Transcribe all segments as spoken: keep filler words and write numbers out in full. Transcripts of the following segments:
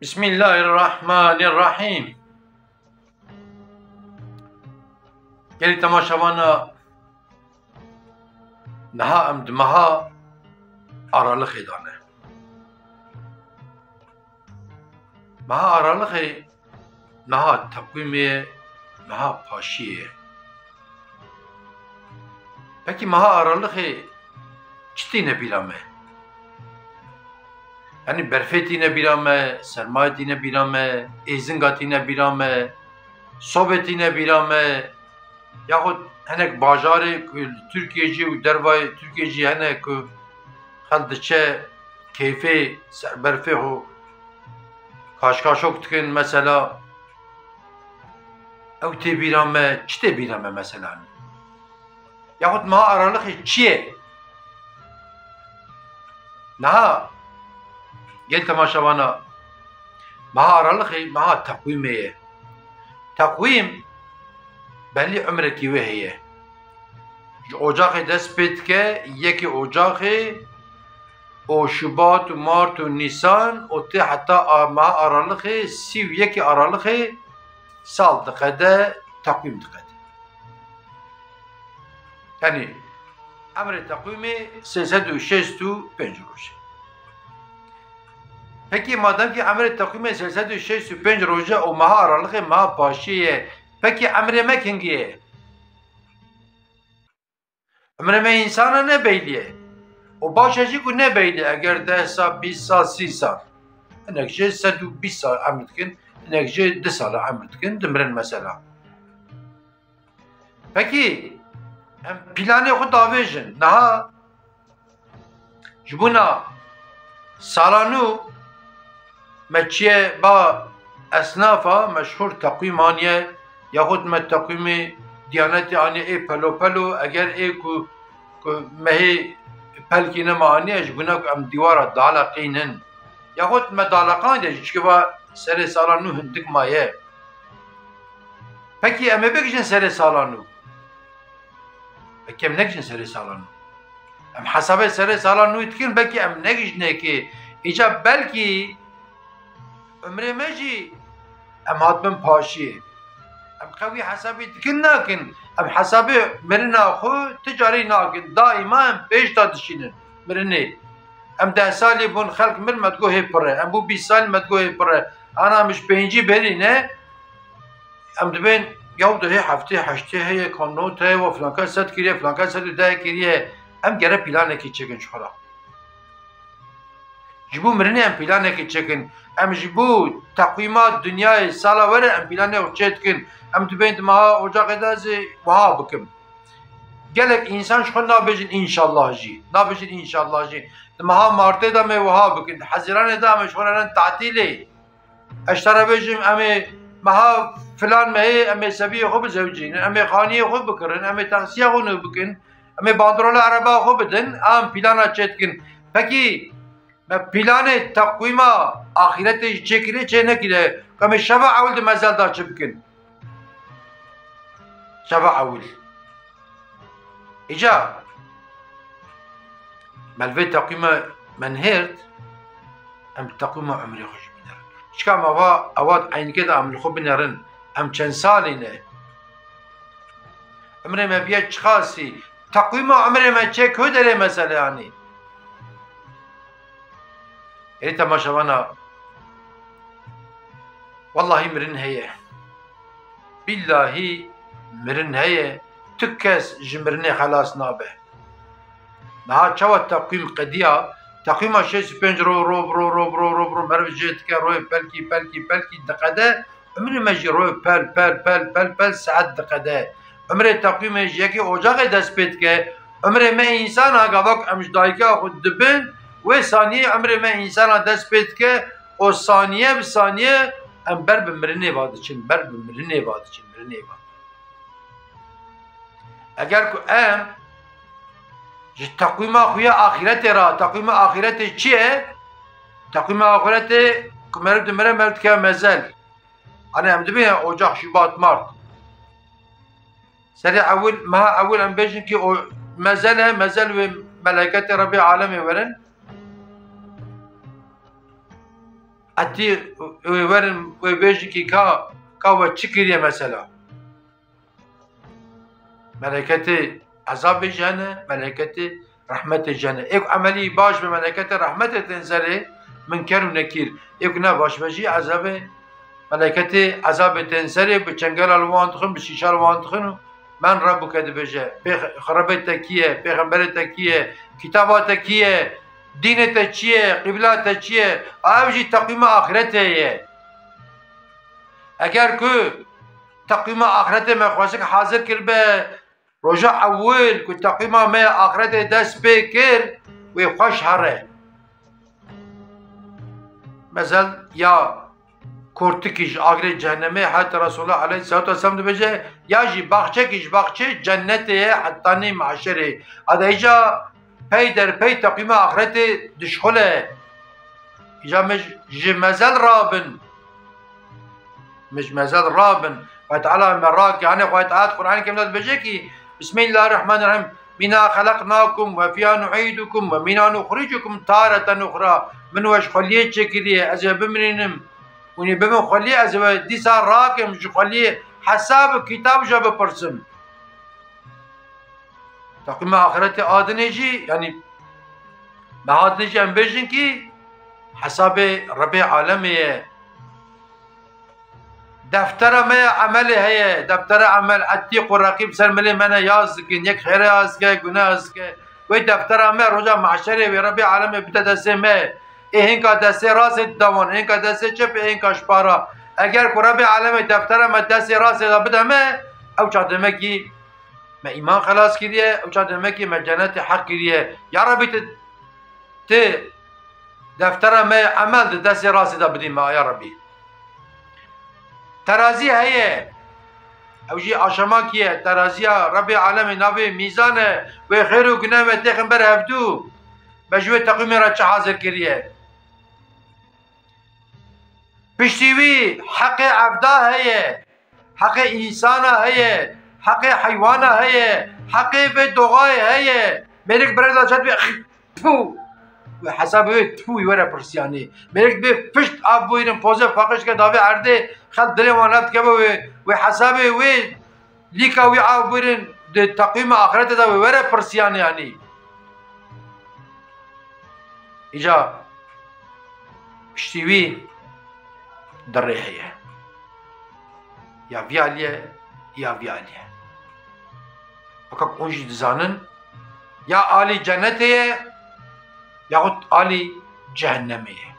Bismillahirrahmanirrahîm. Gelî temaşevana, niha em di meha Aralixê de ne. Meha Aralixê meha teqwîmê ye, meha paşiyê ye. Pekî meha Aralixê çi tîne bîra me? Yanî berfê tîne bîra me, sermayê tîne bîra me, êzinga tîne bîra me, sobê tîne bîra me, yaxud hinek bajarê ku li Tirkiyê jî û dervayê Tirkiyê jî hene ku xelk diçe keyfê ser berfê xwe kaşkaşok dikin mesela. Ew tê bîra me, çi tê bîra me mesela? Yaxud meha Aralixê çi ye? Niha gel temaşevana, meha Aralixê meha teqwîmê ye. Teqwîm belî umrekî wê heye. Ji Ocaxê dest pê dike, yekê Ocaxê û Şubat û Mart û Nîsan û tê heta a-, meha Aralixê, sî û yekê Aralixê sal diqede, teqwîm diqede. Yanî emrê teqwîmê sê sed û şêst û pênc roj e. Pekî madem ki emrê teqwîmê sê sed û şêst û pênc roj e û meha Aralixê meha paşiyê ye, pekî emrê me kingî ye? Emrê me însana ne beylî ye. Û baş e jî ku ne beylî, eger deh sal, bîst sal, sî sal. Hinek jê sed û bîst sal emr dikin, hinek jê du sala emr dikin, dimirin mesela. Pekî em planê xwe davêjin. Niha ji bona sala nû me çiye ba esnafa meşhûr teqwîm aniye, yaxud me teqwîmê Diyanetê aniye ê pelo pelo, eger ê ku, ku mehê pelkî nema aniye, ji bona ku em dîwara daleqînin. Yaxud me daleqandiye, çunke va serê sala nû hindik maye. Pekî em ê bigihîjin serê sala nû? Belkî em negihîjin serê sala nû. Em hesabê serê sala nû dikin, belkî em negihîjinê kê. Îca belkî umrê me jî em hatibin paşiyê. Em qewî hesabê dikin nakin. Em hesabê mirina xwe ti carî nakin. Daîma em pêş de dişînin mirinê. Em deh salî bûn xelk mir, me digot hê pir e. Em bû bîst salî, me digot hê pir e. Ana em ji pêncî berî ne, em dibên yew duhê heftê heştê heye, ka not heye, we filan kes sed kiriye, filan kes sed û deh kiriye. Em gere planekî çêkin ji xwe re. Ji bo mirinê em planekî çêkin. Em ji bo teqwîma dinyayê sala were em planê xwe çêdikin. Em dibên di meha Ocaxê de ez ê wiha bikim. Gelek însan ji xwe nabêjin înşallah jî. Nabêjin înşallah jî. Di meha Martê de em ê wiha bikin. Di Hezîranê de em ê ji xwe re rin tatîlê. Ez ji te re bêjim, em ê meha filan mehê em ê sebiyê xwe bizewicînin, em ê xaniyê xwe bikirin, em ê taksiya xwe nû bikin, em ê bandrola ereba xwe bidin, em plana çêdikin. Pekî me planê teqwîma axîretê jî çêkiriye, çê nekiriye? Em ê şeva ewil di mezel de çi bikin? Şeva ewil. Îca me li vê teqwîma me nihêrt, em teqwîma umrê xwe jî binêrin. Çika me va ewa di eynîkê de em li xwe binêrin, em çend salî ne? Umrê me biye çiqasî? Teqwîma umrê me çê ku derê mesele anî? Ê temaşevana, wellahî mirin heye. Billahî mirin heye. Tu kes ji mirinê xelas nabe. Niha çawa teqwîm qediya? Teqwîma şêst û pênc ro, ro, ro, ro, ro, ro, ro, meriv jê dike, royê pelkî, pelkî, pelkî diqede. Umrê me jî royê pel, pel, pel, pel, pel saet diqede. Umrê teqwîmê ji yekê Ocaxê dest pê dike. Umrê me însana gava ku em ji dayika xwe dibin, wê saniyê umrê me însana dest pê dike û saniye bi saniye em ber bi mirinê va diçin, ber bi mirinê va diçin, mirinê va. Eger ku em ji teqwîma xwe ya axîretê re, teqwîma axîretê çi ye? Teqwîma axîretê ku meriv dimire, meriv dike mezel. Hani em dibê Ocax, Şubat, Mart. Serê ewil, meha ewil em bêjin ki o mezel e, mezel wê meleketê Rebê alemê werin. Etî wê werin wê bêjin kî ka, ka we çi kiriye mesela? Meleketê ezabê jî hene, meleketê rehmetê jî hene. Êk emelî baş be, meleketê rehmetê tên serê, minker û nekîr. Êk ne baş be jî ezabê, meleketê ezabê tên serê, bi çengela li wan dixin, bi şîşa li wan dixin û men Rebbûke dibêje. Pêx-, Rebê te kî ye, pêxemberê te kî ye, kitaba te kî ye, dînê te çi ye, qîbla te çi ye? A ev jî teqwîma axretê ye. Eger ku teqwîma axretê me xweşik hazir kiribe, roja ewil ku teqwîma me ya axretê dest pê kir, wê xweş here. Mezel ya kortikî ji agirê cehennemê, heta Resulullah aleyhissalatu vesselam dibêje, ya jî baxçekî ji baxçê cennetê ye hetanî mahşerê. Ada îca pey der pey teqwîma axretê dişxule. Îca me ji, ji mezel rabin. Me ji mezel rabin. Xwedê Teala me rake. Hanê Xwedê Teala di Qur'anê Kerim de dibêje kî, Bismillahirrahmanirrahim. Minha xelaqnakum ve fiha nu'idukum ve minha nuxricukum tareten uxra. Min we ji xweliyê çêkiriye, ez ê bimirînim. Hûn ê bibin xweliyê, ez ê we dîsa rakim ji xweliyê, hesab û kitab ji we bipirsim. Teqwîma axretê a dinê jî, yanî me ha dinê jî em bêjin kî hesabê Rebê alemê ye. Deftera me ya emelê heye, deftera emel, Etîq û Reqîb ser milê me ne yaz dikin, yek xêre yaz dike, gune yaz dike. Wê deftera me roja mahşerê wê Rebê alemê bide destê me. Ê hinka destê rastê dide wan, hinka destê çepê, hinka ji para. Eger ku Rebê alemê deftera me destê rastê de bide me, ew çax demekî me îman xelas kiriye, ew çax demekî me cenetê heq kiriye. Ya Rebî, tu, tu deftera me emel di destê rastê de bidî me, ya Rebî. Terazî heye. Ew jî aşamakî ye. Teraziya Rebê alemê navê mîzan e. Wê xêr û guneh me têxin ber hevdû. Me ji wê teqwîmê re çi hazir kiriye? Piştî wî heqê evda heye, heqê însana heye, heqê heywana heye, heqê vê doxayê heye. Mêrik birêda çet bê, pû! Wê hesabê wê pû wê were pirsiyanê. Mêrik bê pişt av bûyrin, pozê paqij ke davê erdê, xelk dilê wan hev dikeve wê, wê hesabê wê lîka wî av bûyrin di teqwîma axretê de wê were pirsiyanê yanî. Îca piştî wî di rê heye. Ya vî alî ye, ya vî alî ye. Weke ku hûn jî dizanin, ya alî cenetê ye, yaxud alî cehennemê ye.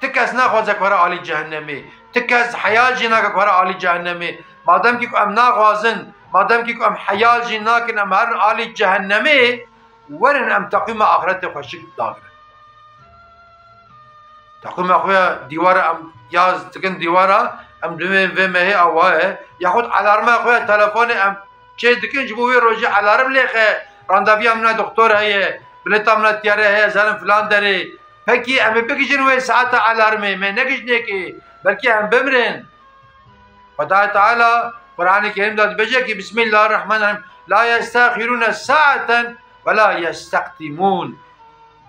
Ti kes naxwaze ku here alî cehennemê. Ti kes heyal jî nake ku here alî cehennemê. Madem kî ku em naxwazin, madem kî ku em heyal jî nakin, em herin alî cehennemê, werin em teqwîma axretê xweşik dagirin. Teqwîma xwe ya dîwara em yaz dikin dîwara, em dibên vê mehê awa ye. Yaxud alarma xwe ya telefonê em çê dikin, ji bo wê rojê alarm lêxe, randevuya min a doktor heye, bileta min a tiyarê heye, ez herim filan derê. Pekî em ê bigihîjin wê saeta alarmê, me negihîjt nêkê, belkî em bimrin. Xwedayê Teala Qur'anê Kerîm de dibêje kî, Bismillahirrahmanirrahim, la yestaxirûne saeten ve la yesteqdîmûn.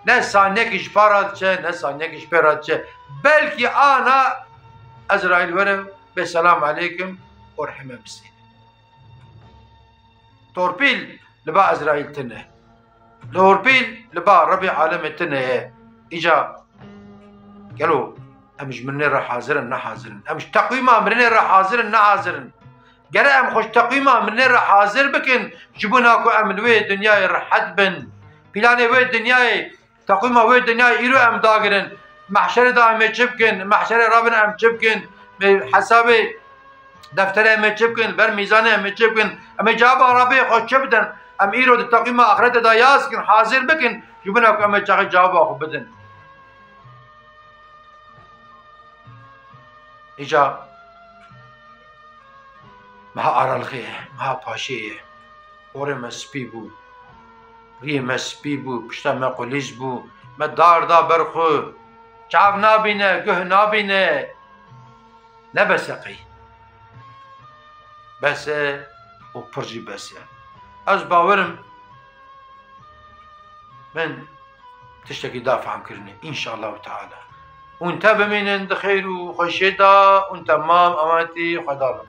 Ne saniyekî ji para diçe, ne saniyekî ji pê re diçe. Belkî ana Ezraîl were, bê selam aleykum û rehime bisêne. Torpîl li ba Ezraîl tune. Torpîl li ba Rebê alemê tune ye. Îca gelo em ji mirinê re hazir in, ne hazir in? Em ji teqwîma mirinê re hazir in, ne hazir in? Gere em xwe ji teqwîma mirinê re hazir bikin, ji bona ku em li wê dinyayê rehet bin. Planê wê dinyayê, teqwîma wê dinyayê îro em dagirin. Mehşerê de em ê çi bikin? Mehşerê rabin em çi bikin? Hesabê defterê em ê çi bikin? Ber mîzanê em ê çi bikin? Em ê cevaba Rebê xwe çi bidin? Em îro di teqwîma axretê de yaz kin, hazir bikin, ji bona ku em ê çaxê cevaba xwe bidin. Îca meha aralixê ye, meha paşê ye. Orê me spî bû. Riyê me spî bû, pişta me qulîz bû. Me dar da ber xwe. Çav nabîne, guh nabîne. Ne bes e qey. Bes e û pir jî bes e. Ez bawerim min tiştekî da fehm kirine, înşallahu teala. Hûn te bimînin di xêr û xweşiyê de, hûn temam emanetî Xweda bin.